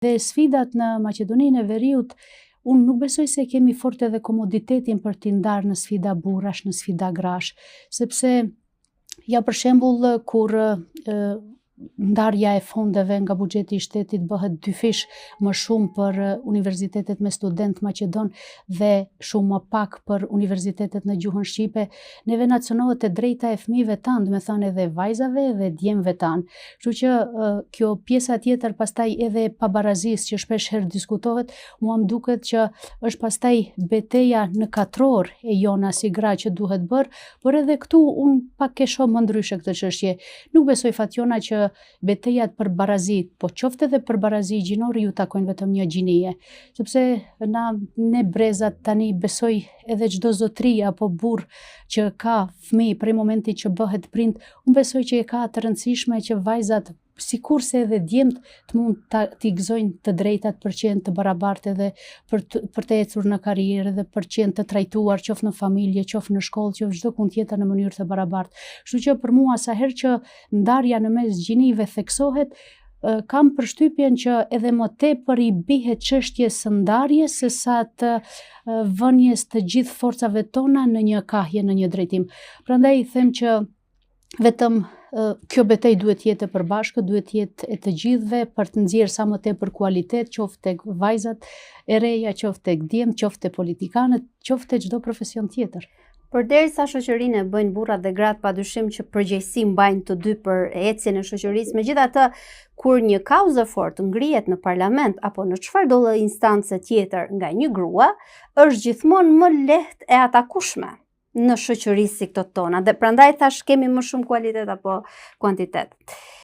Dhe sfidat në Maqedoninë e Veriut, unë nuk besoj se kemi fort edhe komoditetin për t'i ndarë në sfida burrash, në sfida grash, sepse ja për shembull kur ndarja e fondeve nga buxheti i shtetit bëhet dyfish më shumë për universitetet me studentë maqedon dhe shumë më pak për universitetet në gjuhën shqipe, neve na cënohet e drejta e fëmijëve tanë, domethënë edhe vajzave dhe djemve tanë. Kështu që kjo pjesa tjetër pastaj edhe e pabarazisë që shpesh herë diskutohet, mua më duket që është pastaj beteja në katror e jona si gra që duhet bërë, por edhe këtu unë pak e shoh më ndryshe këtë çështje. Nuk besoj Fatjona që betejat për barazi, po qoftë edhe për barazi gjinore ju takojnë vetëm një gjinie, sepse na ne brezat tani besoj edhe çdo zotri apo burrë që ka fëmijë prej momentit që bëhet prind, unë besoj që e ka të rëndësishme që vajzat sikurse edhe djemtë të mund ta t'i gëzojnë të drejtat për qenë të barabartë edhe për të, për të ecur në karrierë dhe për qenë të trajtuar qoftë në familje, qoftë në shkollë, qoftë çdo kund tjetër në mënyrë të barabartë. Kështu që për mua sa herë që ndarja në mes gjinive theksohet, kam përshtypjen që edhe më tepër i bihet çështjes së ndarjes se sa të vënies të gjithë forcave tona në një kahje, në një drejtim. Prandaj them që vetëm kjo betejë duhet të jetë e përbashkët, duhet të jetë e të gjithëve për të nxjerrë sa më tepër kualitet, qoftë tek vajzat e reja, qoftë tek djemtë, qoftë te politikanët, qoftë te çdo profesion tjetër. Përderisa shoqërinë e bëjnë burrat dhe gratë padyshim që përgjegjësi mbajnë të dy për ecjen e shoqërisë, megjithatë kur një kauzë e fortë ngrihet në parlament apo në çfarëdo lloj instance tjetër nga një grua, është gjithmonë më lehtë e atakueshme në shoqëri si këto tona. Dhe prandaj thash kemi më shumë kualitet apo kuantitet.